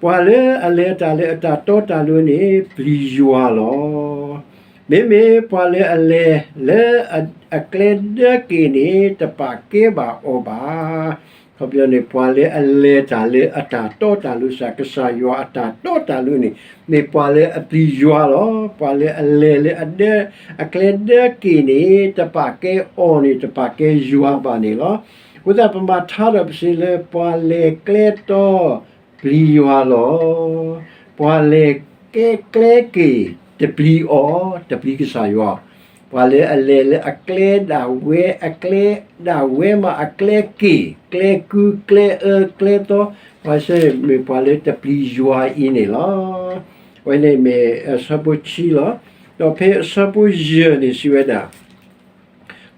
ပှၤလၢအလဲၤတၢ်လၢအတၢ်တီတၢ်လိၤန့ၣ် ပျံၤယွၤလီၤ. မ့မ့ၢ်ပှၤလၢအလဲၤလၢအကျဲဒၢက့ၤန့ၣ် တပာ်ကဲဘၣ်အီၤဘၣ်. ခီပညီန့ၣ် ပှၤလၢအလဲၤတၢ်လၢအတၢ်တီတၢ်လိၤစ့ၢ် ကစၢ်ယွၤအတၢ်တီတၢ်လိၤန့ၣ် မ့ၢ်ပှၤလၢအပျံၤယွၤလီၤ. ပှၤလၢအလဲၤလၢအဒၢ, အကျဲဒၢက့ၤန့ၣ် တပာ်ကဲအီၤန့ၣ် တပာ်ကဲယွၤဘၣ်န့ၣ်လီၤ. အဃိသတး ပမၤထါဒီးပစံးလၢ ပှၤလဲၤကျဲတီ ပျံၤယွၤလီၤ. ပှၤလဲၤကဲကျဲက့ၤ တပျံၤအီၤ, တပျံၤကစၢ်ယွၤ. ပှၤလၢအလဲၤလၢအကျဲဒၣ်ဝဲ, အကျဲဒၣ်ဝဲမး အကျဲက့ၤ, ကျဲကု, ကျဲအၢ, ကျဲသီ, ပှၤစ့ၢ်မ့ၢ်ပှၤလၢတပျံၤယွၤအံၤန့ၣ်လီၤ. အဝဲန့ၣ်မ့ၢ်အဆၢဖိဆံလီၤ. ဒီးဖဲအဆၢဖိယဲၢ်န့ၣ်စံးဝဲဒၣ်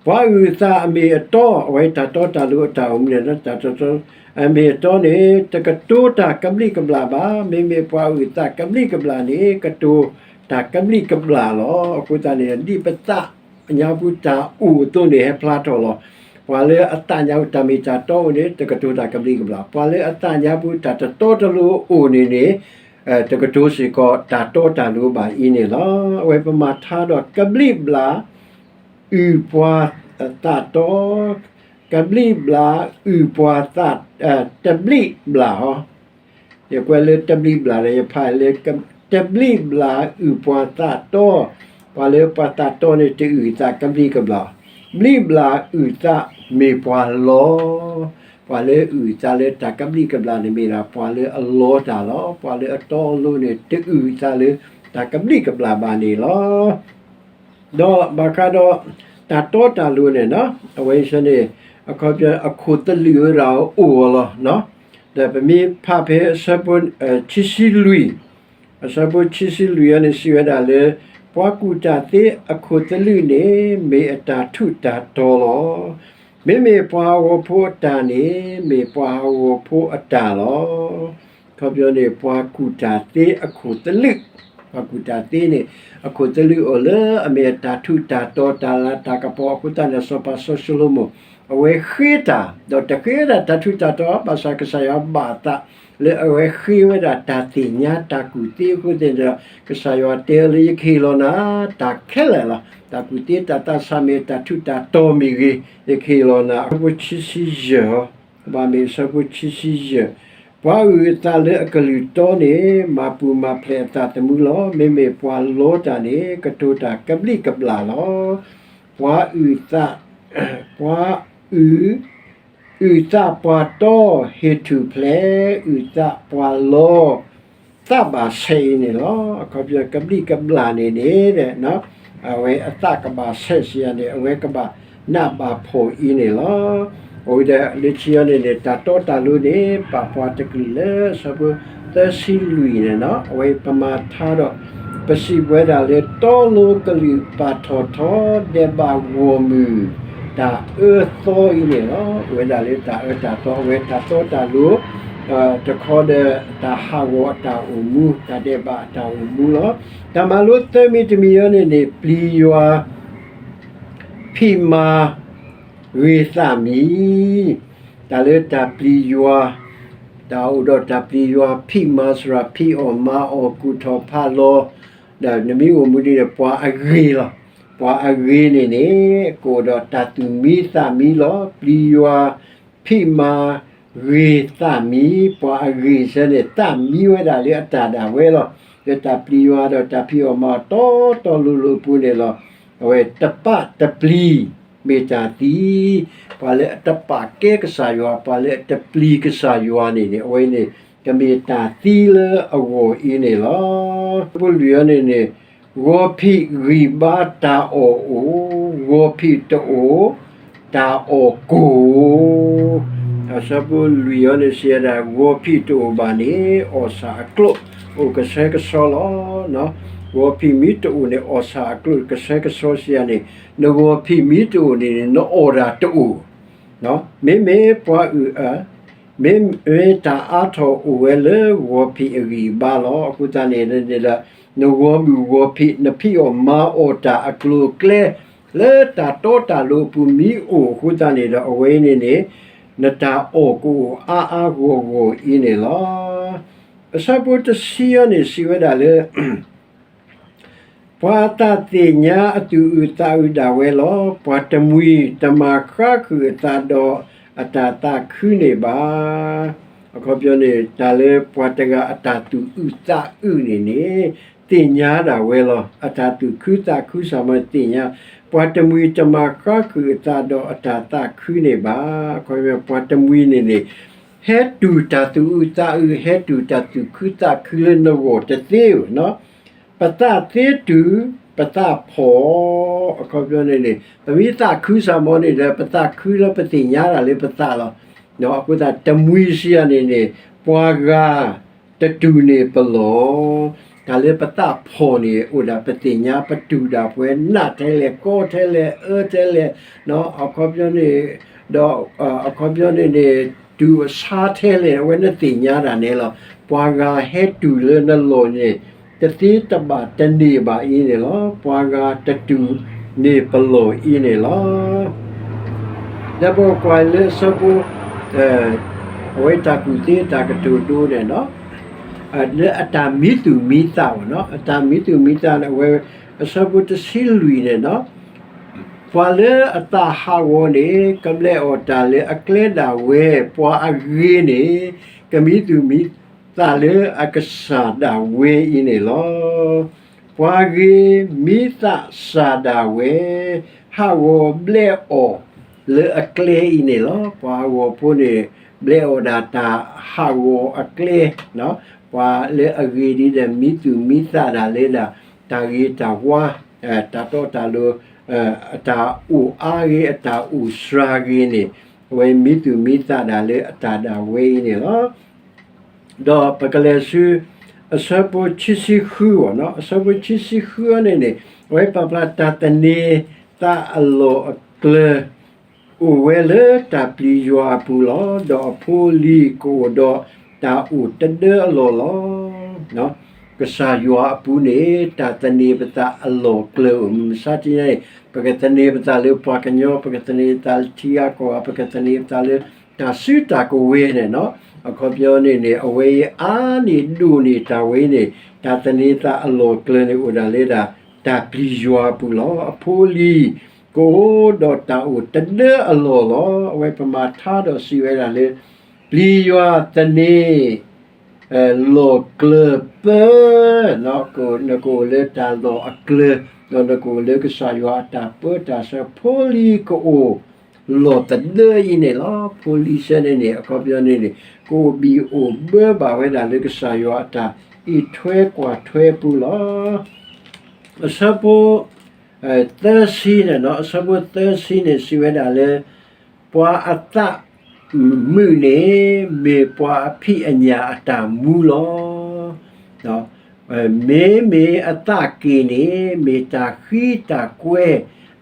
ပှၤအုၣ်သးအမ့ၢ်အတီ, အဝဲတၢ်တီတၢ်လိၤအတၢ်အိၣ်မူန့ၣ် တၢ်တီ အမ့ၢ်အတီန့ၣ် တကတိၤတၢ်ကဘျံးကဘျၣ်ဘၣ်. မ့မ့ၢ်ပှၤအုၣ်သးကဘျံးကဘျၣ်န့ၣ် ကတိၤတၢ်ကဘျံးကဘျၣ်လီၤ. အဃိသတးန့ၣ် ဒ်ပသးညါပူၤတၢ်အိၣ်အသိးန့ၣ် ဟဲဖျါထီၣ်လီၤ. ပှၤလၢအသးညါပူၤတၢ်မ့ၢ်တၢ်တီအိၣ်န့ၣ် တကတိၤတၢ်ကဘျံးကဘျၣ်. ပှၤလၢအသးညါပူၤတၢ်တတီတလိၤအိၣ်န့ၣ်န့ၣ် တကတိၤစ့ၢ်ကီးတၢ်တီတၢ်လိၤဘၣ်အံၤန့ၣ်လီၤ. အဝဲပမၤထါဒီးကဘျံးကဘျၣ် အုၣ်ပှၤသးတီ, ကဘျံးကဘျၣ် အုၣ်ပှၤသး, တဘျံးကဘျၣ်ဟီ, ယကွဲးလၢတဘျံးကဘျၣ်ဒီး ယဖးလၢ တဘျံးကဘျၣ် အုၣ်ပှၤသးတီ, ပှၤလၢပှၤသးတီန့ၣ် တအုၣ်သးကဘျံးကဘျၣ်, ဘျံးကဘျၣ်အုၣ်သးမ့ၢ်ပှၤလီ, ပှၤလၢအုၣ်သးလၢတၢ်ကဘျံးကဘျၣ်န့ၣ်မ့ၢ်ဒၣ် ပှၤလၢအလီတၢ်လီၤ. ပှၤလၢအတီအလိၤန့ၣ် တအုၣ်သးလၢတၢ်ကဘျံးကဘျၣ်ဘၣ်န့ၣ်လီၤ. ဒီးဘၣ်ဃးဒီးတၢ်တီတၢ်လိၤန့ၣ် အဝဲဆၢန့ၣ် အခီပညီ အခိၣ်သလုးဝဲဒၣ်အိၣ်အီၤလီၤ. ဒီးပမ့ၢ်ဖးဖဲအဆၢဖိ ခံဆံလွံၢ်, အဆၢဖိခံဆံလွံၢ်အံၤန့ၣ် စံးဝဲဒၣ်လၢ ပှၤကူၣ်တၢ်သ့အခိၣ်သလုးန့ၣ် မ့ၢ်အတၢ်ထူးတၢ်တီၤလီၤ. မ့မ့ၢ်ပှၤဟးဂီၤဖိအတၢ်န့ၣ် မ့ၢ်ပှၤဟးဂီၤဖိအတၢ်လီၤ. အခီပညီန့ၣ် ပှၤကူၣ်တၢ်သ့အခိၣ်သလုး, ပှၤကူၣ်တၢ်သ့န့ၣ် အခိၣ်သလုးအိၣ်လၢအမ့ၢ်အတၢ်ထူးတၢ်တီၤ တၢ်လၤတၢ်ကပီၤအဃိသတးန့ၣ် စီၤပၤစီၤၡလိၤမိၣ် အဝဲဃ့တၢ် ဒီးတဃ့ဝဲဒၣ်တၢ်ထူးတၢ်တီၤ ဘၣ်ဆၣ်ကစၢ်ယွၤဘၣ်အသး လၢအဝဲဃ့ဝဲဒၣ်တၢ်သ့ၣ်ညါတၢ်ကူၣ်သ့အဃိသတးဒီး ကစၢ်ယွၤတဲအီၤလၢ ယကဟ့ၣ်လီၤနၤ တၢ်ခဲလၢာ်လီၤ. တၢ်ကူၣ်သ့တၢ်သးဆးမ့ၢ်ဂ့ၤ တၢ်ထူးတၢ်တီၤမ့ၢ်ဂ့ၤ ယကဟ့ၣ်လီၤနၤ. အဆၢဖိခံဆံယဲၢ် ကဘၣ်မ့ၢ်အဆၢဖိခံဆံယဲၢ်, ပှၤအုၣ်အသးလၢအကလုၢ်တီန့ၣ် မၤပူၤမၤဖျဲးအသးသမူလီၤ. မ့မ့ၢ်ပှၤလီတၢ်န့ၣ် ကတိၤတၢ်ကဘျံးကဘျၣ်လီၤ. ပှၤအုၣ်သး, ပှၤအုၣ်, အုၣ်သးပှၤတီ ဟ့ၣ်ထူၣ်ဖျဲး, အုၣ်သးပှၤလီ သးဘၣ်ဆဲးအံၤန့ၣ်လီၤ. အခီပညီ ကဘျံးကဘျၣ်န့ၣ်န့ၣ် အဝဲအသးကဘၣ်ဆဲးစံးယၤန့ၣ် အဝဲကဘၣ်နးဘၣ်ဖှီၣ်အံၤန့ၣ်လီၤ. အဝဲဒၣ်လၢခံအံၤန့ၣ်န့ၣ် တၢ်တီတၢ်လိၤန့ၣ် ပာ်ဖျါတကလုာ်လၢအဆၢဖိသၢဆံလွံၢ်န့ၣ်လီၤ. အဝဲပမၤထါဒီး ပစံးဝဲဒၣ်လၢ တီလိၤကလုာ်ပာ်ထီၣ်ထီ ဒဲးဘးဂီၢ်မုၢ် တၢ်အၢသီအံၤန့ၣ်လီၤ. အိၣ်ဝဲဒၣ်လၢတၢ်အၢတၢ်သီ အဝဲတၢ်တီတၢ်လိၤ တခီဒီးတၢ်ဟးဂီၤအတၢ်အိၣ်မူ တၢ်ဒဲးဘးအတၢ်အိၣ်မူလီၤ. တၢ်မၤလိသၢမံၤတမံၤအံၤန့ၣ်န့ၣ် ပျံၤယွၤ ဖံးမၤ ဂ့ၤသးမံ, တၢ်လၢတၢ်ပျံၤယွၤ, တၢ်အိၣ်ဒီးတၢ်ပျံၤယွၤ ဖံးမၤစှၤ ဖံးအီၣ်မၤအီၣ် ကူၣ်ထီၣ်ဖးလီၤ, ဒီးနမ့ၢ်အိၣ်မူဒ်န့ၣ် ပှၤအဂ့ၤလီၤ. ပှၤအဂ့ၤန့ၣ်န့ၣ် ကအိၣ်ဒီးတၢ်သူၣ်မံသးမံလီၤ. ပျံၤယွၤ ဖံးမၤ ဂ့ၤသးမံ, ပှၤအဂ့ၤဆၢန့ၣ် သးမံဝဲဒၣ်လၢအတၢ်ဒၣ်ဝဲလီၤ. လၢတၢ်ပျံၤယွၤဒီးတၢ်ဖံးအီၣ်မၤအီၣ်တီတီလိၤလိၤအပူၤန့ၣ်လီၤ. အဝဲတပာ်တပျံၤ မ့ၢ်တၢ်သံ, ပှၤလၢအတပာ်ကဲကစၢ်ယွၤ ပှၤလၢအတပျံၤကစၢ်ယွၤန့ၣ်န့ၣ် အဝဲန့ၣ် ကမ့ၢ်တၢ်သံလၢအဂီၢ်အံၤန့ၣ်လီၤ. အဆၢဖိလွံၢ်အံၤန့ၣ်န့ၣ် ဂီၤဖံးဂံၢ်ဘါတၢ်အီၣ်အိၣ်, ဂီၤဖံးတအိၣ် တၢ်အီၣ်ကိၢ်ဧိၤ. အဆၢဖိလွံၢ်အံၤန့ၣ် စံးဝဲဒၣ် ဂီၤဖံးတအိၣ်ဘၣ်န့ၣ် အီၣ်ဆၣ်အကျိာ် အိၣ်ကဆှဲကဆှီလီၤ. ဂီၤဖံးမ့ၢ်တအိၣ်န့ၣ် အီၣ်ဆၣ်အကျိာ်ကဆှဲကဆှီစံးယၤန့ၣ် နဂီၤဖံးမ့ၢ်တအိၣ်န့ၣ် နအီၣ်ဒၣ်တအိၣ် မ့မ့ၢ်ပှၤအုၣ်အ မ့မ့ၢ်တၢ်အါထီၣ်အိၣ်ဝဲလၢဂီၤဖံးအဂံၢ်အဘါလီၤ. အဃိသတးန့ၣ်ဒီး နဂီၤမုၢ်ဂီၤဖံး နဖံးအီၣ်မၤအီၣ်တၢ်အကျိၤအကျဲ လၢတၢ်တီတၢ်လိၤအပူၤမ့ၢ်အိၣ်အဃိသတးန့ၣ်ဒီး အဝဲအံၤန့ၣ်န့ၣ် နတၢ်အီၣ်ကအိၣ်အါအါဂီၢ်ဂီၢ်အံၤန့ၣ်လီၤ. အဆၢဖိတဆံအံၤန့ၣ် စံးဝဲဒၣ်လၢ ပှၤအသးသ့ၣ်ညါအသူၣ်အုးသးအုးဒၣ်ဝဲလီၤ. ပှၤတမှံၤတမၤဃါဃုာ်အသးဒီးအတၢ်သးခုန့ၣ်ဘၣ်. အခီပညီန့ၣ် တၢ်လၢပှၤတဂၤအတၢ်သူၣ်အုးသးအုးန့ၣ်န့ၣ် သ့ၣ်ညါဒၣ်ဝဲလီၤ. အတၢ်သူၣ်ခုသးခုစ့ၢ်ကီးသ့ၣ်ညါ, ပှၤတမှံၤတမၤဃါဃုာ်အသးဒီးအတၢ်သးခုန့ၣ်ဘၣ်. အခီပညီ ပှၤတမှံၤန့ၣ်န့ၣ် ဟဲတူၢ်တၢ်သူၣ်အုးသးအုး ဟဲတူၢ်တၢ်သူၣ်ခုသးခုလၢနဂီၢ်တသ့ဧိၤ ပသးသ့တုၤ ပသးဖှီၣ်, အခီပညီန့ၣ်န့ၣ် ပမ့ၢ်သးခုစ့ၢ်ကီးန့ၣ်ဒီး ပသးခုလၢပသ့ၣ်ညါတၢ်လၢပသးလီၤ. အဃိသတး တမှံၤစံးယၤန့ၣ်န့ၣ် ပှၤဂၤတတူၢ်န့ၢ်ပလီၢ်, တၢ်လၢပသးဖှီၣ်န့ၣ် အိၣ်ဒၣ်ပသ့ၣ်ညါ ပတူၢ်ဒၣ်ပှဲၤ နးထဲလဲၣ် ကီထဲလဲၣ် အၢထဲလဲၣ်, အခီပညီန့ၣ် ဒီး အခီပညီန့ၣ်န့ၣ် တူၢ်အဆါထဲလဲၣ် အဝဲနသ့ၣ်ညါတၢ်န့ၣ်လီၤ. ပှၤဂၤဟဲတူၢ်လၢနလီၢ်န့ၣ် တသ့တဘၣ်တန့ၢ်ဘၣ်အံၤန့ၣ်လီၤ. ပှၤဂၤတတူၢ်န့ၢ်ပလီၢ်အံၤန့ၣ်လီၤ. ဒီးပကွၢ်လၢအဆၢဖိ အဝဲတၢ်ကူၣ်သ့တၢ်ကတိၤဒိန့ၣ်လီၤ. လၢအတၢ်မံသူၣ်မံသးဘၣ်နီၤ အတၢ်မံသူၣ်မံသးန့ၣ် အဝဲ အဆၢဖိတဆံလွံၢ်န့ၣ်လီၤ. ပှၤလၢအသးဟးဂီၤန့ၣ် ကဘျဲးအီၣ်တၢ်လၢအကျဲဒၣ်ဝဲ, ပှၤအဂ့ၤန့ၣ် ကမံသူၣ်မံသးလၢအကစၢ်ဒၣ်ဝဲအံၤန့ၣ်လီၤ. ပှၤဂ့ၤမံသးစၢ်ဒၣ်ဝဲ, ဟးဂီၤဘျဲးအီၣ်လၢအကျဲအံၤန့ၣ်လီၤ. ပှၤဟးဂီၤဖိန့ၣ် ဘျဲးအီၣ်ဒၣ်တၢ်ဟးဂီၤအကျဲ, ပှၤလၢအဂ့ၤဒ်ဒီး မံသူၣ်မံသးဒၣ်လၢဒၣ် တၢ်ဂ့ၤတၢ်ဝါ, တၢ်တီတၢ်လိၤ, အတၢ်အိၣ်အါဂ့ၤ အတၢ်အိၣ်စှၤဂ့ၤန့ၣ် အဝဲမံသူၣ်မံသးဒၣ်လၢအတၢ်ဒၣ်ဝဲအံၤန့ၣ်လီၤ. ဒီးပကလဲၤဆူ အဆၢဖိခံဆံဃုအီၤ, အဆၢဖိခံဆံဃုအီၤန့ၣ်န့ၣ် အဝဲပာ်ဖျါတၢ်သန့ၤသးအလီၢ်အကျၢၤ အိၣ်ဝဲလၢတၢ်ပျံၤယွၤအပူၤလီၤ. ဒီးအဖိအလံၤကအိၣ်ဒီးတၢ်အိၣ်တဒၢအလီၢ်လီၤ. ကစၢ်ယွၤအပူၤန့ၣ် တၢ်သန့ၤပသးအလီၢ်ကျၢၤအိၣ်မုာ်မဆါတနံၤအံၤ, ပကသန့ၤပသးလၢပှၤကညီ, ပကသန့ၤသးလၢထံဂၤကီၢ်ဂၤ, ပကသန့ၤပသးလၢတၢ်စုတၢ်ကဝဲၤန့ၣ်လီၤ. အခီပညီန့ၣ်န့ၣ် အဝဲအံၤအါန့ၢ်ဒိၣ်န့ၢ်တၢ်ဝဲအံၤန့ၣ် တၢ်သန့ၤသးအလီၢ်ကျၢၤန့ၣ် အိၣ်ဒၣ်လၢဒၣ် တၢ်ပျံၤယွၤအပူၤလီၤ. အဖိအလံၤကအိၣ်ဒီးတၢ်အိၣ်တဒၢအလီၢ်လီၤ. အဝဲပမၤထါဒီးစံးဝဲဒၣ်လၢ ပျံၤယွၤသန့ၤ လီၢ်ကျၢၤပၢ, နကအိၣ်လၢတၢ်လီၢ်အကျၢၤ, ဒီးနကအိၣ်လၢကစၢ်ယွၤအတၢ်ပၢတၢ်ဆှၢ, ဖိလံၤကအိၣ်လီၢ်တဒၢအံၤန့ၣ်လီၤ. ဖိလံၤစဲန့ၣ်န့ၣ် အခီပညီန့ၣ်န့ၣ် ကအိၣ်ဘံၣ်အိၣ်ဘၢဘၣ်ဝဲဒၣ်လၢကစၢ်ယွၤအတၢ်အံးထွဲကွၢ်ထွဲပူၤလီၤ. အဆၢဖိ သၢဆံန့ၣ်, အဆၢဖိသၢဆံန့ၣ် စံးဝဲဒၣ်လၢ ပှၤအသးမုာ်န့ၣ် မ့ၢ်ပှၤအဖံးအညၣ်အတၢ်မူလီၤ. မ့မ့ၢ်အသးက့ၣ်န့ၣ် မ့ၢ်တၢ်ဃံတၢ်ကွဲ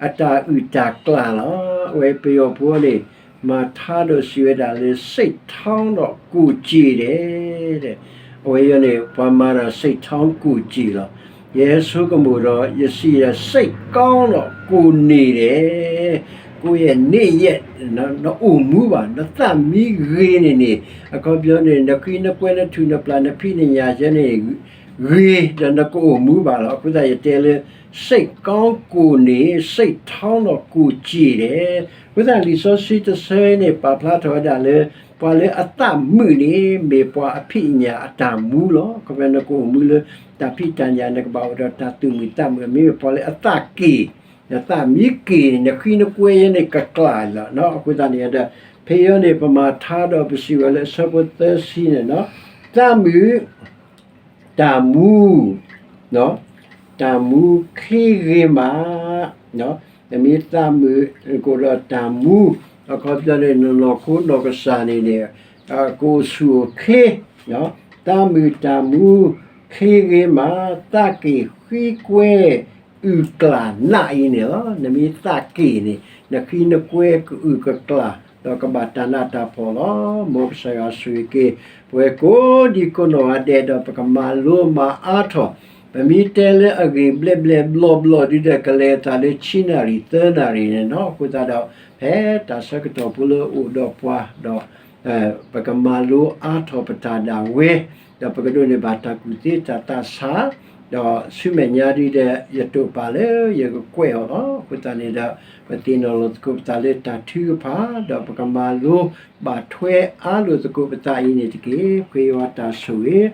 အတၢ်အုၣ်တၢ်ကျၢၤလီၤ. အဝဲပယီၤဖိန့ၣ် မၤထါဒီးစံးဝဲဒၣ်လၢ စိတ်ထောင်းတော့ ကိုယ်ကျေတယ် အဝဲအံၤန့ၣ် ပှၤမၤဒီး စိတ်ထောင်းကိုယ်ကျေလီၤ. ယဟဲဆိကမိၣ်ဒီး ယစံးဒီး စိတ်ကောင်းတော့ ကိုယ်နေတယ်, ကိုယ့်ရဲ့နေရပ်, နအိၣ်မူဘၣ်, နသးမံဂ့ၤန့ၣ်န့ၣ် အခီပညီန့ၣ် နဃံနကွဲနထူၣ်နပျၢ် နဖံးနညၣ်ယဲန့ၣ် ဂ့ၤဒီးနကအိၣ်မူဘၣ်လီၤ. အဃိသတးယတဲလၢ စိတ်ကောင်းကိုယ်နေ, စိတ်ထောင်းတော့ ကိုယ်ကျေတယ်. အဃိသတးလံာ်စီဆှံတဆၢအံၤန့ၣ် ပာ်ဖျါထီၣ်ဝဲဒၣ်လၢ ပှၤလၢအသးမုာ်န့ၣ် မ့ၢ်ပှၤအဖံးအညၣ်အတၢ်မူလီၤ. ခီဖျိနကအိၣ်မူလၢ တၢ်ဖံးတၢ်ညၣ် နကဘၣ်အိၣ်ဒီးတၢ်သူၣ်မုာ်သးမုာ် မ့မ့ၢ်ပှၤလၢအသးက့ၣ်, နသးမံက့ၣ်န့ၣ် နဃံနကွဲယဲန့ၣ် ကကျၢၤလီၤ. အဃိသတးန့ၣ်ဒီး ဖဲအံၤန့ၣ် ပမၤထါဒီးပစံးဝဲလၢအဆၢဖိသၢဆံန့ၣ် သးမုာ် တၢ်မူ, တၢ်မူချ့ဂ့ၤမး, နမ့ၢ်သးမုာ်ကအိၣ်ဒီးတၢ်မူ, အခီပညီန့ၣ် နနီၢ်ခိနီၢ်ကစၢ်န့ၣ်န့ၣ် ကအိၣ်ဆူၣ်အိၣ်ချ့, သးမုာ်တၢ်မူချ့ဂ့ၤမး, သးက့ၣ်ဃံကွဲ အုၣ်ကျၢ်နးအံၤန့ၣ်လီၤ. နမ့ၢ်သးက့ၣ်န့ၣ် နဃံနကွဲကအုၣ်ကကျၢ် ဒီးကဘၣ်တၢ်နးတၢ်ဖှီၣ်လီၤ. မ်ကစၢ်ယွၤဆိၣ်ဂ့ၤက့ၤ ပဝဲကိးဒံကိးနီၢ်ဂၤဒဲး ဒီးပကမၤလိမၤအါထီၣ်, ပမ့ၢ်တဲလၢအဂ့ၢ်ဘျဲၣ်ဘျဲၣ်ဘျီဘျီဒုဒီး ကလဲၤအသးလၢဆံနၣ်ရံၣ်သၢနၣ်ရံၣ်န့ၣ်လီၤ. အဃိသတးဒီး ဖဲတၢ်ဆၢကတီၢ်ဖိလၢအိၣ်ဒီးပှၤဒီး ပကမၤလိအါထီၣ်ပတၢ်ဒၣ်ဝဲ, ဒီးပကဒိးန့ၢ်ဘၣ်တၢ်ကူၣ်သ့တၢ်သးဆး, ဒီးဆူမဲာ်ညါဒုဒီး ယတိာ်ပာ်လၢယကကွဲးအီၤလီၤ. အဃိသတးန့ၣ်ဒီး ပသ့ၣ်နီၣ်လိာ်သကိးပသးလၢတၢ်ထုကဖၣ်, ဒီးပကမၤလိဘၣ်ထွဲအါလိာ်သကိးပသးအံၤန့ၣ်တက့ၢ်. ပဃ့ယွၤတၢ်ဆိၣ်ဂ့ၤ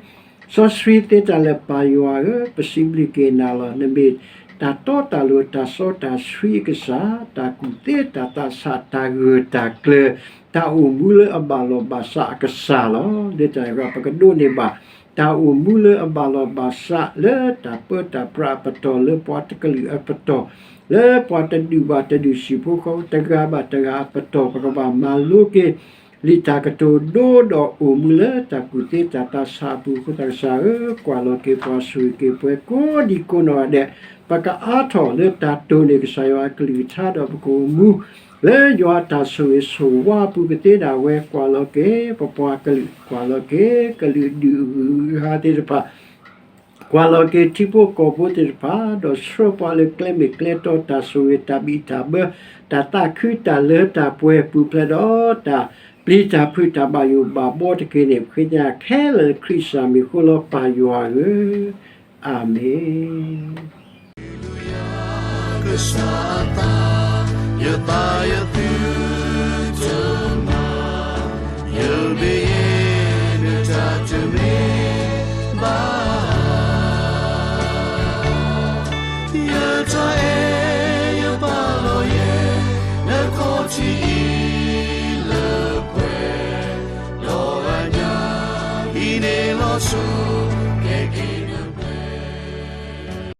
စီဆှံသ့တၢ်လၢပၢ်ယွၤဧၢ, ပစံးဘျုးက့ၤနၤလီၤ. နမ့ၢ်တၢ်တီတၢ်လိၤ တၢ်စီတၢ်ဆှံအကစၢ်, တၢ်ကူၣ်သ့တၢ်သးဆး တၢ်ဂၢၢ်တၢ်ကျၢၤ, တၢ်အိၣ်မူလၢအဘၣ်လီၢ်ဘၣ်စးအကစၢ်လီၤ. လၢတၢ်န့ၣ်အဃိ ပကဒိးန့ၢ်ဘၣ် တၢ်အိၣ်မူလၢအဘၣ်လီၢ်ဘၣ်စး လၢတၢ်ပၢတၢ်ပြးအပတီၢ်, လၢပှၤတကလုာ်အပတီၢ်, လၢပှၤတဒူၣ်ဘၣ်တဒူၣ် ဟံၣ်ဖိဃီဖိတဂၤဘၣ်တဂၤအပတီၢ်, ပကဘၣ်မၤလိက့ၤ လံာ်တၢ်ကတိၤဒိ ဒီးအိၣ်မူလၢတၢ်ကူၣ်သ့တၢ်သးဆးအပူၤအဃိသတး ကစၢ်ဧၢ, ကွၢ်လီၤက့ၤပှၤ ဆိၣ်ဂ့ၤက့ၤပှၤကိးဒံကိးနီၢ်ဂၤဒဲး, ပကအါထီၣ်လၢတၢ်တိၢ်န့ၢ်ကစၢ်ယွၤအကလုၢ်ကထါ ဒီးပကအိၣ်မူ လၢယွၤအတၢ်ဆိၣ်ဂ့ၤဆိၣ်ဝါအပူၤကသ့ဒၣ်ဝဲ, ကွၢ်လီၤက့ၤပပှၤကလုာ်, ကွၢ်လီၤက့ၤကလုာ်ဒူၣ်အဂုၤအဂၤသ့ၣ်တဖၣ် ကွၢ်လီၤက့ၤထံဖိကီၢ်ဖိသ့ၣ်တဖၣ်, ဒီးဆှၢပှၤလၢကျဲမ့ၢ်ကျဲတီ တၢ်ဆိၣ်ဂ့ၤ တၢ်ဘံၣ်တၢ်ဘၢ, တၢ်သးခု တၢ်လၢတၢ်ပှဲၤ ပူၤဖျဲးဒီးတၢ်ပျံၤတၢ်ဖုး တၢ်ဘၣ်ယိၣ်ဘၣ်ဘှီတက့ၢ်န့ၣ် ပဃ့ညါခဲလၢာ်လၢခရံာ်စၢ်မံၤအဃိလီၤ ပၢ်ယွၤဧၢ, အၤမ့ၣ်.